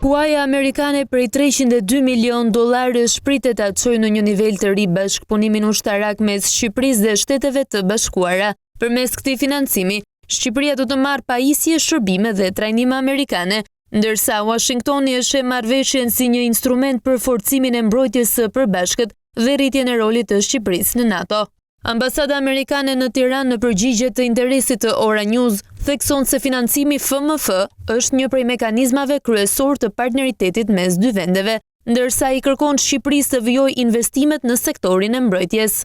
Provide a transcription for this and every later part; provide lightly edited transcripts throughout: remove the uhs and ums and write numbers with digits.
Huaja amerikane prej 302 milionë dollarësh pritet ta çojë në një nivel të ri bashkëpunimin ushtarak mes Shqipërisë dhe Shteteve të Bashkuara. Përmes këtij financimi, Shqipëria do të marrë pajisje, shërbime dhe trajnime amerikane, ndërsa Uashingtoni e sheh marrëveshjen si një instrument për forcimin e mbrojtjes së përbashkët dhe rritjen e rolit të Shqipërisë në NATO. Ambasada amerikane në Tiranë në përgjigje të interesit të Ora News, thekson se financimi FMF është një prej mekanizmave kryesorë të partneritetit mes dy vendeve, ndërsa i kërkon Shqipërisë të vijojë investimet në sektorin e mbrojtjes.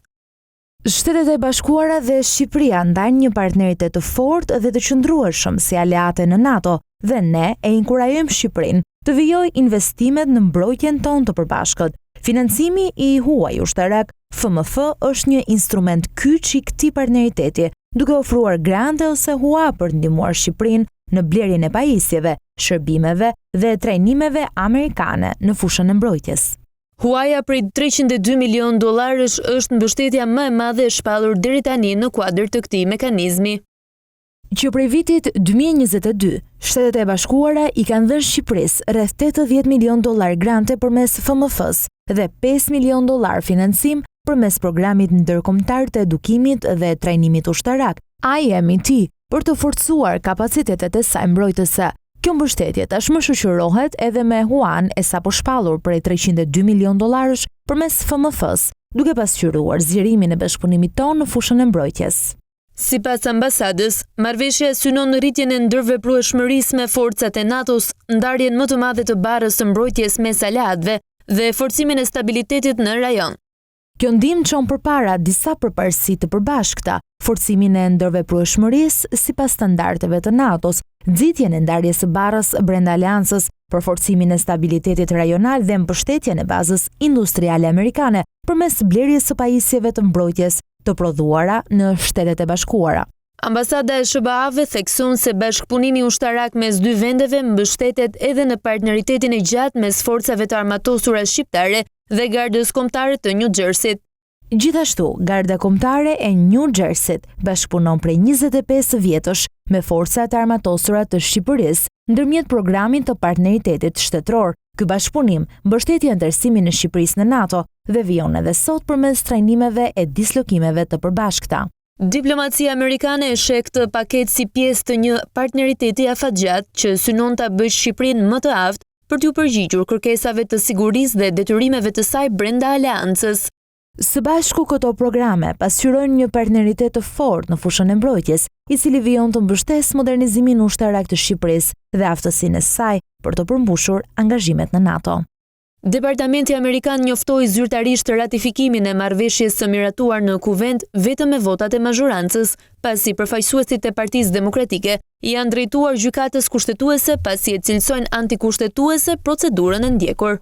Shtetet e Bashkuara dhe Shqipëria ndajnë një partneritet të fortë dhe të qëndrueshëm si aleate në NATO dhe ne e inkurajojmë Shqipërinë të vijojë investimet në mbrojtjen tonë të përbashkët. Financimi i huaj ushtarak, FMF, është një instrument kyç i këtij partneriteti, duke ofruar grante ose hua për të ndihmuar Shqipërinë në blerjen e pajisjeve, shërbimeve dhe trajnimeve amerikane në fushën e mbrojtjes. Huaja prej 302 milionë dollarësh është mbështetja më e madhe e shpallur deri tani në kuadër të këtij mekanizmi. Që prej vitit 2022, Shtetet e Bashkuara i kanë dhënë Shqipërisë rreth 80 milionë dollarë grante përmes FMF-së dhe 5 milionë dollarë financim përmes programit ndërkombëtar të edukimit dhe trajnimit ushtarak, IMET, për të forcuar kapacitetet e saj mbrojtëse. Kjo mbështetje tashmë shoqërohet edhe me huan e saposhpallur prej 302 milionë dollarësh përmes FMF-së, duke pasqyruar zgjerimin e bashkëpunimit tonë në fushën e mbrojtjes. Sipas ambasadës, marrëveshja synon rritjen e ndërveprueshmërisë me forcat e NATO-s, ndarjen më të madhe të barrës së mbrojtjes mes aleatëve dhe forcimin e stabilitetit në rajon. Kjo ndihmë çon përpara disa përparësi të përbashkëta, forcimin e ndërveprueshmërisë sipas standardeve të NATO-s, nxitjen e ndarjes së barrës brenda aleancës, përforcimin e stabilitetit rajonal dhe mbështetjen e bazës industriale amerikane përmes blerjes së pajisjeve të mbrojtjes të prodhuara në Shtetet e Bashkuara. Ambasada e SHBA-ve thekson se bashkëpunimi ushtarak mes dy vendeve mbështetet edhe në partneritetin e gjatë mes Forcave të Armatosura Shqiptare dhe Gardës Kombëtare të New Jersey-t. Gjithashtu, Garda Kombëtare e New Jersey-t bashkëpunon prej 25 vjetësh me Forcat e Armatosura të Shqipërisë ndërmjet programit të partneritetit shtetëror. Ky bashkëpunim mbështeti anëtarësimin e Shqipërisë në NATO dhe vijon edhe sot përmes trajnimeve e dislokimeve të përbashkëta. Diplomacia amerikane e sheh këtë paketë si pjesë të një partneriteti afatgjatë që synon ta bëjë Shqipërinë më të aftë për t'iu përgjigjur kërkesave të sigurisë dhe detyrimeve të saj brenda aleancës. Së bashku këto programe pasqyrojnë një partneritet të fortë në fushën e mbrojtjes, i cili vijon të mbështesë modernizimin ushtarak të Shqipërisë dhe aftësinë e saj për të përmbushur angazhimet në NATO. Departamenti Amerikan njoftoi zyrtarisht ratifikimin e marrëveshjes së miratuar në Kuvend vetëm me votat e mazhorancës, pasi përfaqësuesit e Partisë Demokratike i janë drejtuar Gjykatës Kushtetuese pasi e cilësojnë antikushtetuese procedurën e ndjekur.